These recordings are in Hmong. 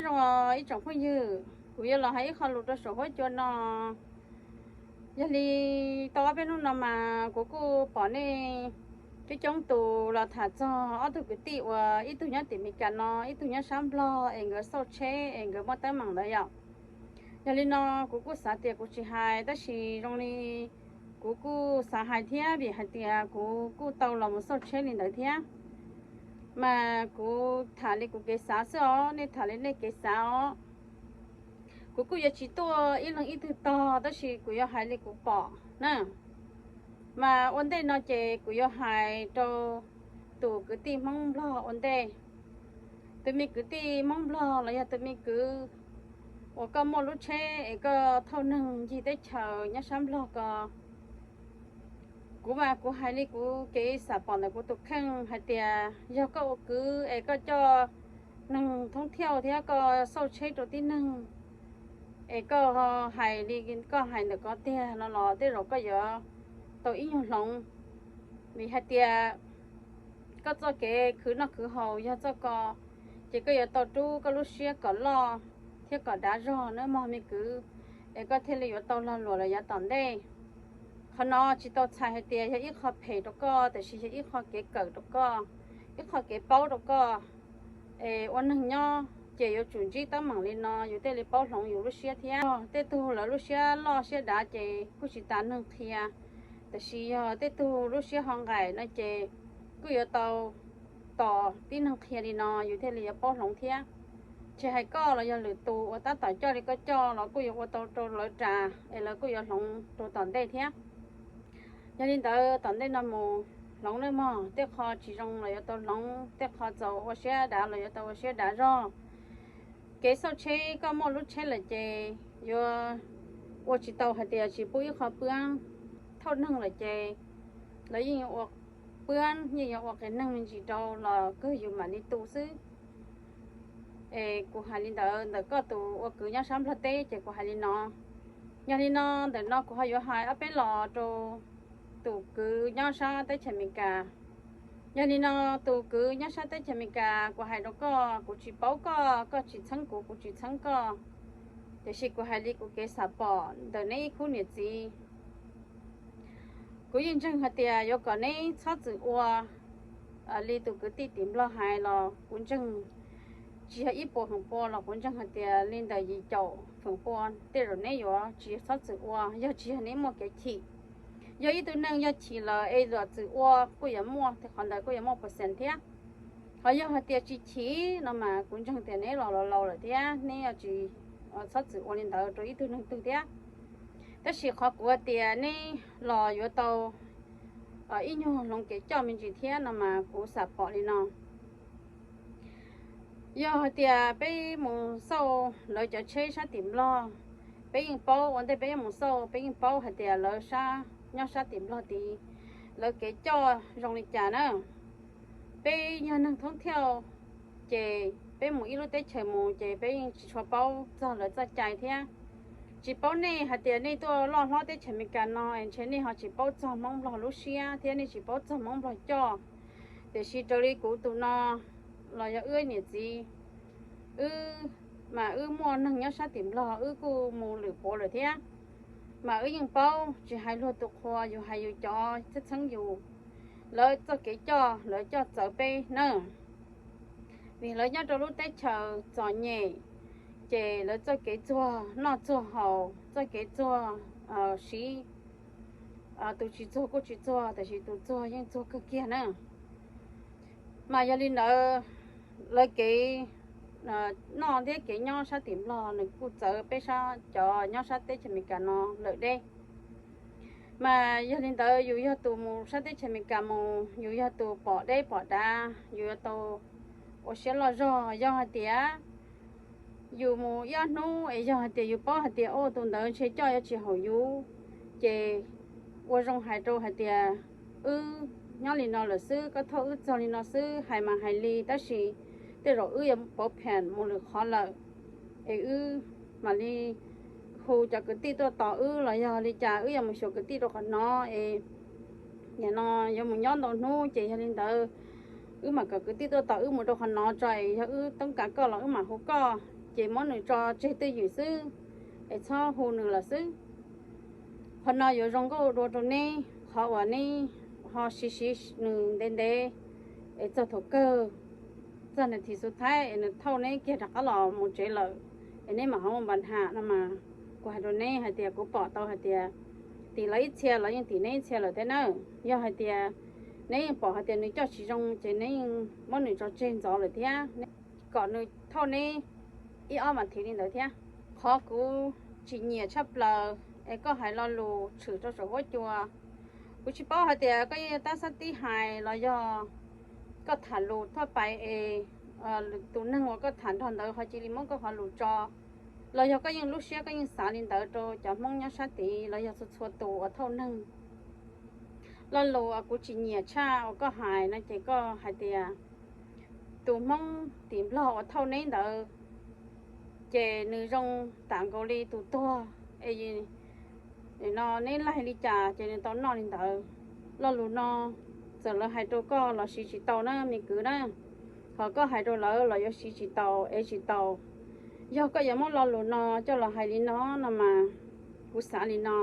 Ib tsoom phooj ywg, kuv yuav los hais ib qho lus rau saum huab cua no. Yog li tau ob peb hnub no mas kuv kuj pom nej coob coob tus los tham txog ob tug kwv tij uas ib tug nyob tim Meskas no, ib tug nyob sab Nplog es nkawd xauj tsheb es nkawd muaj teeb meem ntawd yom. Yog li no kuv kuj xav tias kuv tsis hais, tab sis zoo li kuv kuj xav hais thiab, vim hais tias kuv kuj tau los mus xauj tsheb li ntawd thiab. Mas kuv tham li kuv kev xav xwb os, nej tham li nej kev xav os. Kuv kuj yuav tsis tuaj ib leeg ib tug tog, tab sis kuv yuav hais li kuv pom na. Mas ua ntej no ces kuv yuav hais rau tus kwv tij Hmoob Nplog ua ntej. Tus me kwv tij Hmoob Nplog los yog tus me kwv uas koj muaj lub tsheb es koj thauj neeg ncig teb chaws nyob sab Nplog ko, kuv mas kuv hais li kuv kev xam pom ntawm kuv tus kheej hais tias yog koj ua kwv es koj coj neeg thoob thiauj thiab koj xauj tsheb rau tib neeg, es koj hais li koj hais ntawm ko tiag no los tej zaum koj yuav tau ib nyuag hloov. Vim hais tias koj txoj kev khwv noj khwv haus yog txoj ko, ces koj yuav tau rub koj lub siab kom loj thiab kom dav zog nawb mog me kwv, es koj thiaj li yuav tau lag luam lawm yav tom ntej. Qhov no tsis tau txhais hais tias yog ib qho phem rau koj, tiam sis yog ib qho kev kawm rau koj, ib qho kev paub rau koj. Es ua neeg nyob ces yuav tsum ntsib teeb meem li no yus thiaj li paub hloov yus lub siab thiab. Tej tug lawv lub siab loj siab dav ces kuj tsis tas neeg qhia, tiam sis yog tej tug lub siab ho nqaim no ces kuj yuav tau tos tib neeg qhia li no yus thiaj li yuav paub hloov thiab. Tsis hais koj los yog lwm tus uas tab tom coj li koj coj los kuj yuav ua tau rau lawv ras es lawv kuj yuav hloov rau tom ntej thiab. Yog li ntawd tom ntej no mus hloov nawb mog, tej qho tsis zoo los yuav tau hloov, tej qho txaus ua siab dav los yuav tau ua siab dav zog. Kev xauj tsheb, koj muaj lub tsheb lawm ces yuav ua tsis tau hais tias tsis pub ib qho pab thauj neeg lawm ces lawv yeej yuav ua pab, yeej yuav ua qias neeg me ntsis rau los kawg yus mam li tu xwb. Es kuv hais li ntawd ntawm koj tus ua kwv nyob sab Nplog teb ces kuv hais li no. Yog li no ntawm no kuv ho yuav hais ob peb los rau tus kwv nyob sab teb chaws Amelikas. Yog li no tus kwv nyob sab teb chaws Amelikas, kuv hais rau koj, kuv tsis paub koj, koj tsis txheeb kuv, kuv tsis txheeb koj, tiam sis kuv hais li kuv kev xam pom ntawm neb ib khub niam txiv. Kuv yeej ntseeg hais tias yuav kom neb txhob txwm ua li tus kwv tij tim Nplog hais los kuv ntseeg, tsis yog ib puas feem pua los kuv ntseeg hais tias li ntawm yim caum feem pua tej zaum neb yuav tsis txhob txwm ua, yog tsis yog neb muaj kev chim. Yog ib tug neeg yog chim lawm es yuav txwm ua kuj yuav muaj, qhov ntawd kuj yuav muaj percent thiab. Ho yog hais tias tsis chim no mas kuv ntseeg tias neb los laus laus lawm thiab neb yuav tsis txhob txwm ua li ntawd rau ib tug neeg twg thiab. Tab sis qhov kuv hais tias neb los yuav tau ib nyuag hloov kev coj me ntsis thiab no mas kuv xam pom li no. Yog hais tias peb mus xauj lawv cov tsheb sab tim Nplog, peb yeej paub, ua ntej peb yuav mus xauj peb yeej paub hais tias lawv sab, nyob sab tim Nplog tid, lawv kev coj zoo li cas na. Peb yog neeg thoob thiauj, ces peb mus ib lub teb chaws mus ces peb yeej tsis tshua paub txog lawv txoj cai thiab. Tsis paub nej hais tias nej tuaj loj hlob teb chaws Amelikas no es ntshe nej ho tsis paub txog Hmoob Nplog lub siab thiab nej tsis paub txog Hmoob Nplog coj. Tiam sis raws li kuv tus no los yog wb niam txiv, wb mas wb muaj neeg nyob sab tim Nplog wb kuj mus lwm puav lawm thiab. Mas wb yeej paub, tsis hais luag tus qhua, yus hais yus cov txheeb txheeb yus, lawv txoj kev coj lawv coj txawv peb na. Vim lawv nyob rau lub teb chaws txom nyem, ces lawv txoj kev txuag noj txuag haus, txoj kev txuag siv, tus tsis txuag kuj tsis txuag, tiam sis tus txuag yeej txuag kawg kiag na. Mas yog li ntawd, lawv kev noj thiab kev nyob sab tim Nplog nws kuj txawv peb sab cov nyob sab teb chaws Amelikas no lawm deb. Mas yog li ntawd yus yog tus mus sab teb chaws Amelikas mus, yus yog tus pom deb pom dav, yus yuav tau ua siab loj zog. Yog hais tias yus mus ib ob hnub es yog hais tias yus paub hais tias ua tus ntawd ntshe coj yuav tsis haum yus, ces ua zoo hais rau hais tias wb nyob li no lawm xwb, koj thauj wb txog li no xwb, hais mas hais li tab sis tej zaum wb yuav pauv pheem mus lwm qhov lawm, es wb mam li hu cov kwv tij tuaj tos wb los yog li cas wb yuav mus xyuas kwv tij rau qhov no es nim no yuav mus nyob ntau hnub, ces yog li ntawd wb mam kom kwv tij tuaj tos wb mus rau qhov no tso, es yog wb toob kas koj los wb mam hu koj. ces muab nws tso tseg twj ywm xwb, es txhob hu nws lawm xwb. Qhov no yuav zoo nkauj dua rau neb, qhov uas neb ho siv siv nws ntev ntev, es txog thaum kawg, txog nas this xub thaib es nws thauj neb kiag rov qab los mus tsev lawm, es neb mam ho muaj npa nham no mas, kuv hais rau neb hais tias kuv pom tau hais tias tim lawv ib txhia los yeej tim neb ib txhia lawm thiab na. Yog hais tias neb yeej pom hais tias nws coj tsis zoo ces neb yeej muab nws tso tseg ntxov lawm thiab, kom nws thauj neb ib ob vas thiv li ntawd thiab. Qhov kuv tsis nyiam tshaj plaws es koj hais lo lus tshwm rau saum huab cua. Kuv tsis paub hais tias koj yeej tab xab tib hais los yog koj tham lus thaj pais es tus neeg uas koj tham nrog ntawd ho cia li muab koj qhov lus tso, los yog koj yeej lub siab koj yeej xav li ntawd rau cov Hmoob nyob sab tid los yog txhua txhua tus uas thauj neeg. Lo lus uas kuv tsis nyiam tshaj uas koj hais no ces koj hais tias tus Hmoob tim Nplog uas thauj neb ntawd ces nws zoo tam nkaus li tus tuag, es no neb laig li cas ces nws tau noj li ntawd. Lo lus no txawm lawv hais rau koj los siv tsis tau na me kwv na, ho koj hais rau lawv los yuav siv tsis tau, ev tsis tau. Yog koj yuav muab lo lus no coj los hais li no no mas, kuv xav li no,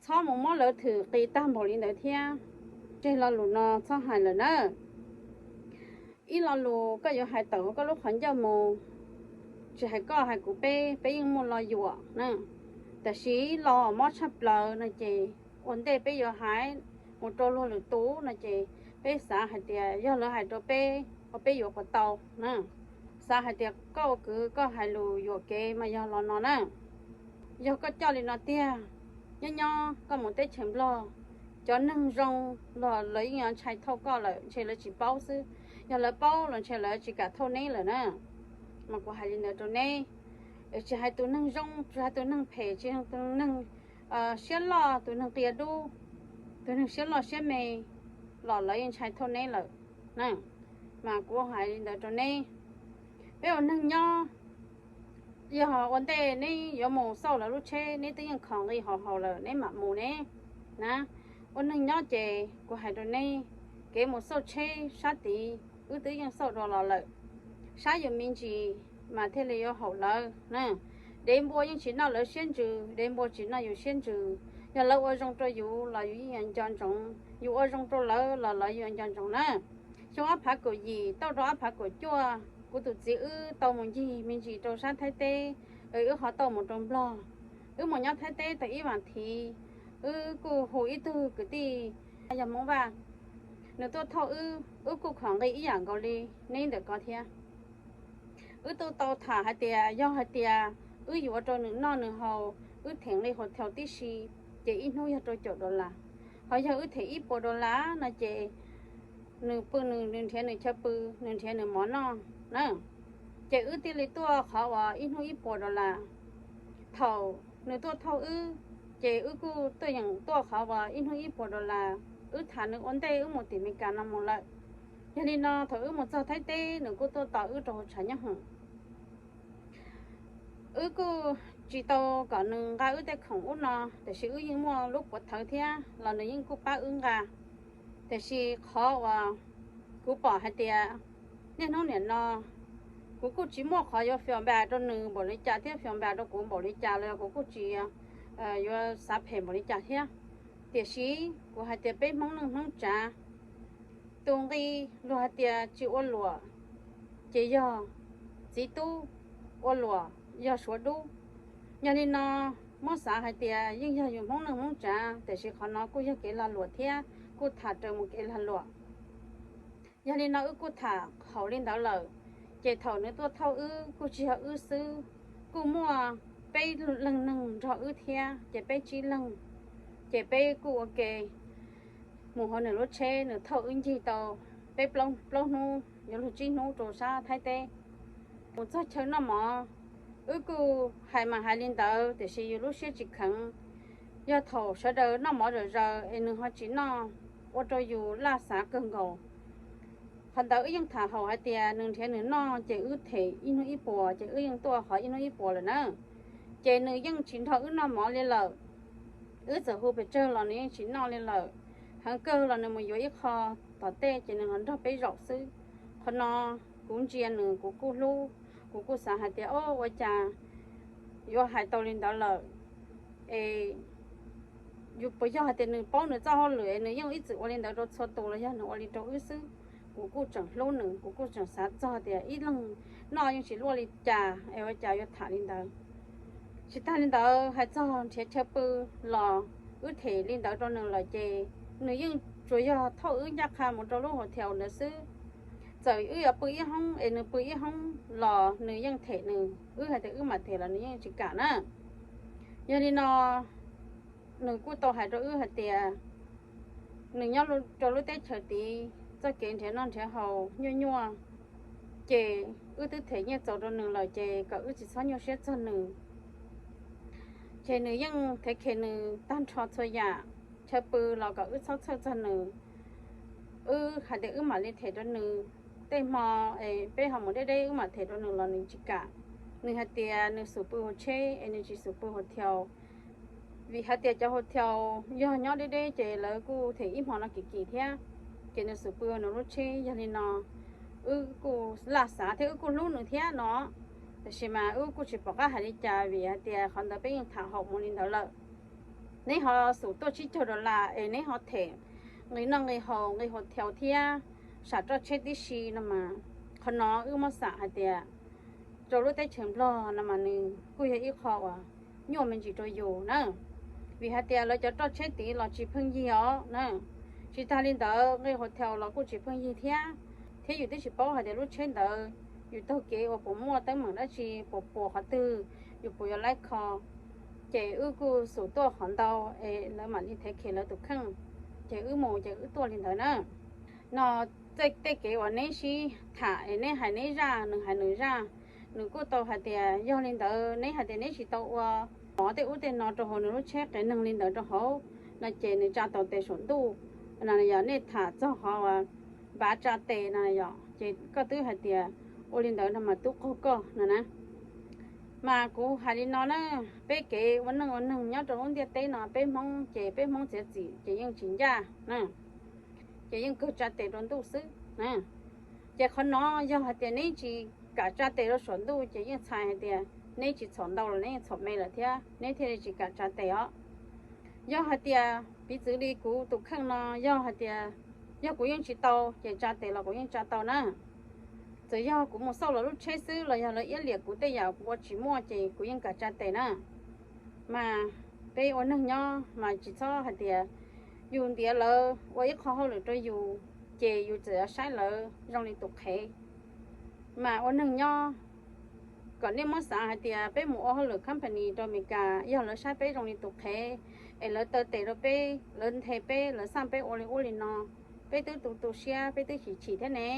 txhob mus muab lawv thwm qis tag npaum li ntawd thiab. Tseg lo lus no txhob hais lawm na. Ib lo lus koj yuav hais tawm hauv koj lub qhov ncauj mus, tsis hais koj hais kuv peb, peb yeej muaj lo yuam na. Tab sis lo uas mob tshaj plaws no ces ua ntej peb yuav hais mus rau luag lwm tus no ces peb xav hais tias yog lawv hais rau peb ua peb yuav puas tau na. Xav hais tias koj ua kwv koj hais lus yuam kev mas yog lo no na. Yog koj coj li no tiag, nyob nyob koj mus teb chaws Nplog, cov neeg zoo los lawv yeej yuav ntshai thauj koj lawm, ntshe lawv tsis paub xwb. Yog lawv paub los ntshe lawv tsis kam thauj neb lawm na. Mas kuv hais li ntawd rau neb, tsis hais tus neeg zoo, tsis hais tus neeg phem, tsis hais tus neeg siab loj, tus neeg qia dub, tus neeg siab loj siab me los lawv yeej ntshai thauj neb lawm. Mas kuv hais li ntawd rau neb, peb ua neeg nyob, yog ua ntej neb yuav mus xauj lawv lub tsheb, neb twb yeej kho nqi haus haus lawm neb mam mus ne na. Ua neeg nyob ces kuv hais rau neb, kev mus xauj tsheb sab tid wb twb yeej xauj dua los lawm. Saib yus me ntsis mas thiaj li yuav haum lawv na. Dev npua yeej tsis noj lawv siab ntsws, dev npua tsis noj yus siab ntsws. Yog lawv ua zoo rau yus los yus yeej yuav nco ntsoov, yus ua zoo rau lawv los lawv yuav nco ntsoov na. Xyoo ob phav kaum yim tau rau ob phav kaum cuaj, kuv tus txiv wb tau mus ncig me ntsis rau sab Thaib teb, wb ho tau mus rau Nplog. Wb mus nyob Thaib teb tau ib vas thiv, wb kuj hu ib tug kwv tij yog Hmoob Vaj, nws tuaj thauj wb, wb kuj kho nqi ib yam nkaus li neb ntawm ko thiab. Wb tuaj tau tham hais tias yog hais tias wb yuav rau nws noj nws haus, wb them li hotel tib si, ces ib hnub yog rau caum dollar. Ho yog wb them ib puas dollar no ces nws pw nws, nws nrhiav nws chaw pw, nws nrhiav nws mov noj na. Ces wb thiaj li tuaj qhov uas ib hnub ib puas dollar. Thaum nws tuaj thauj wb, ces wb kuj tuaj yeem tuaj qhov uas ib hnub ib puas dollar. Wb tham nws ua ntej wb mus tim Meskas no mus lawm. Yog li no thaum wb mus txog Thaib teb nws kuj tuaj tos wb rau hauv tshav nyob hoom. Wb kuj tsis tau kom nws nqa wb tej khoom ub no, tiam sis wb yeej muaj lub puav thawv thiab los nws yeej kuj pab wb nqa. Tiam sis qhov uas kuv pom hais tias niaj hnub niam no kuv kuj tsis muaj qhov yuav fios npas rau nws npaum li cas thiab fios npas rau kuv npaum li cas los yog kuv kuj tsis yuav xav phem npaum li cas thiab. Tiam sis kuv hais tias peb Hmoob neej Hmoob tsav, tus nqi luag hais tias tsis ua luam ces yog txiv tub, ua luam yog suav dub. Yog li no muab xav hais tias yeej yog yus Hmoob neej Hmoob tsav, tiam sis qhov no kuj yog kev lag luam thiab kuj tham raws mus kev lag luam. Yog li no wb kuj tham haum li ntawd lawm, ces thaum nws tuaj thauj wb kuj tsis yog wb xwb, kuj muaj peb leeg neeg nrog wb thiab, ces peb tsib leeg, ces peb kuj ua ke mus hauv nws lub tsheb, nws thauj wb ncig tau peb plaub hnub yuav luag tsib hnub rau sab Thaib teb. Mus txog chaw noj mov, wb kuj hais mas hais li ntawd tiam sis yus lub siab tsis kheev. Yog thaum sawv daws noj mov zom zaws es nws ho tsis noj, ua rau yus laj xav kawg nkaus. Qhov ntawd wb yeej tham haum hais tias nws nrhiav nws noj ces wb them ib hnub ib puas ces wb yeej tuaj qhov ib hnub ib puas lawm na. Ces nws yeej tsis nrog wb noj mov li lawm. Wb txawm hu pes tsawg los nws yeej tsis noj li lawm. Heev kawg los nws mus yuav ib qho tom tej ces nws los nrog peb zaum xwb. Qhov no kuv ntsia nws kuv kuj hlub, Kuv kuj xav hais tias, o, ua cas yuav hais tau li ntawd lawm, es yus puas yog hais tias nws paub nws txoj hauj lwm es nws yeej ib txwm ua li ntawd rau txhua tus los yog nws ua li rau wb xwb. Kuv kuj tseem hlub nws, kuv kuj tseem xav txog tias ib leeg noj yeej tsis luaj li cas es ua cas yuav tham li ntawd. Tsis tag li ntawd, hais txog nrhiav chaw pw los wb them li ntawd rau nws lawm ces nws yeej tsuas yog thauj wb ncaj qha mus rau lub hotel ntawd xwb. Txawm wb yuav pw ib hoob es nws pw ib hoob los nws yeej them nws, wb hais tias wb mam them los nws yeej tsis kam na. Yog li no, nws kuj tau hais rau wb hais tias nws nyob rau lub teb chaws tid txoj kev nrhiav noj nrhiav haus nyuaj nyuaj, ces wb twb them nyiaj txaus rau nws lawm ces kom wb tsis txhob nyuaj siab txog nws. Ces nws yeej thev khes nws tag nrho txhua yam, chaw pw los kom wb txhob txhawj txog nws. Wb hais tias wb mam li them rau nws, tej hmo es peb ho mus deb deb wb mam them rau nws los nws tsis kam. Nws hais tias nws xub pw hauv tsheb es nws tsis xub pw hotel, vim hais tias cov hotel yog nyob deb deb ces lawv kuj them ib hmo no kim kim thiab. Ces nws xub pw nws lub tsheb, yog li no wb kuj laj xav thiab wb kuj hlub nws thiab no, tab sis mas wb kuj tsis pom qab hais li cas vim hais tias qhov ntawd peb yeej tham haum mus li ntawd lawm. Neb ho xub tuaj tsib caug dollar es neb ho them nqi noj nqi haus nqi hotel thiab sam roj tsheb tib si no mas, qhov no wb muab xam hais tias rau lub teb chaws Nplog no mas nws kuj yog ib qho uas nyuaj me ntsis rau yus na, vim hais tias lawv cov roj tsheb tid los tsis pheej yig os na. Tsis tag li ntawd nqi hotel los kuj tsis pheej yig thiab, thiab yus twb tsis paub hais tias lub tsheb ntawd yus taug kev uas puas muaj teeb meem dab tsi, puas puas qhov twg, yus puas yuav laib kho. Ces wb kuj xub tuaj qhov ntau es lawv mam li thev khes lawv tus kheej, ces wb mus ces wb tuaj li ntawd na. No tej kev uas neb sib tham es neb hais neb zaj nws hais nws zaj, nws kuj tau hais tias yog li ntawd neb hais tias neb tsis tau ua mov tej ub tej no rau hauv nws lub tsheb qias neeg li ntawd rau hauv no ces nws tsa tau tes saum ntuj no yog nej tham txog qhov uas npav tsa tes no yog ces koj twb hais tias ua li ntawd no mas tub qaug koj no na. Mas kuv hais li no na, peb kev ua neej ua neeg nyob rau lub ntiaj teb no peb Hmoob ces peb Hmoob txiav txim ces yeej tsis ncaj na, ces yeej kawg tsa tes rau ntuj xwb. Ces qhov no yog hais tias neb tsis kam tsa tes rau saum ntuj ces yeej txhais hais tias neb tsis txhom ntau los neb yeej txhom me lawm thiab neb thiaj li tsis kam tsa tes os. Yog hais tias piv txwv li kuv tus kheej no, yog hais tias yog kuv yeej tsis tau ces tsa tes los kuv yeej tsa tau na. Txawm yog kuv mus xauj lawv lub tsheb xwb los yog lawv iab liam kuv tej yam kuv ua tsis muaj ces kuv yeej kam tsa tes na. Mas peb ua neeg nyob mas tsis txhob hais tias yus ntiav lawv ua ib qho hauj lwm rau yus ces yus txawm yuav saib lawv zoo li tus qhev. Mas ua neeg nyob kom nej muab xav hais tias peb mus ua hauj lwm company rau Amelikas, yog lawv saib peb zoo li tus qhev es lawv taw tes rau peb, lawv nthe peb, lawv xaj peb ua li ub li no, peb twb tu tu siab, peb twb chim chim thiab ne,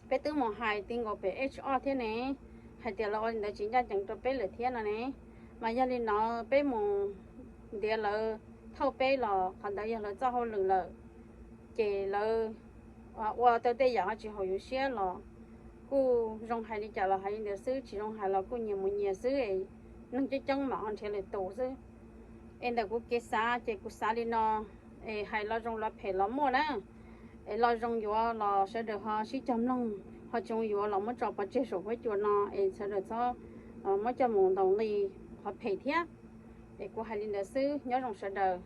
peb twb mus hais ti nkaus pem H R thiab ne, hais tias lawv ua li ntawd tsis ncaj ncees rau peb lawm thiab no ne. Mas yog li no peb mus ntiav lawv thauj peb los qhov ntawd yog lawv txoj hauj lwm lawm, ces lawv ua tau tej yam ho tsis haum yus siab los kuj zoo hais li cas los hais li ntawd xwb, tsis zoo hais los kuj nyias mus nyias xwb, neeg coob coob mam ho nrhiav lwm tus xwb. Es ntawm kuv kev xav ces kuv xav li no, es hais lo zoo lo phem los muaj na, es lo zoo yuav los sawv daws ho sib cog mloog, ho tsis zoo yuav los muab tso pov tseg saum huab cua no es sawv daws txhob muab coj mus ntaus nqi qhov phem thiab. Es kuv hais li ntawd xwb, nyob zoo sawv daws.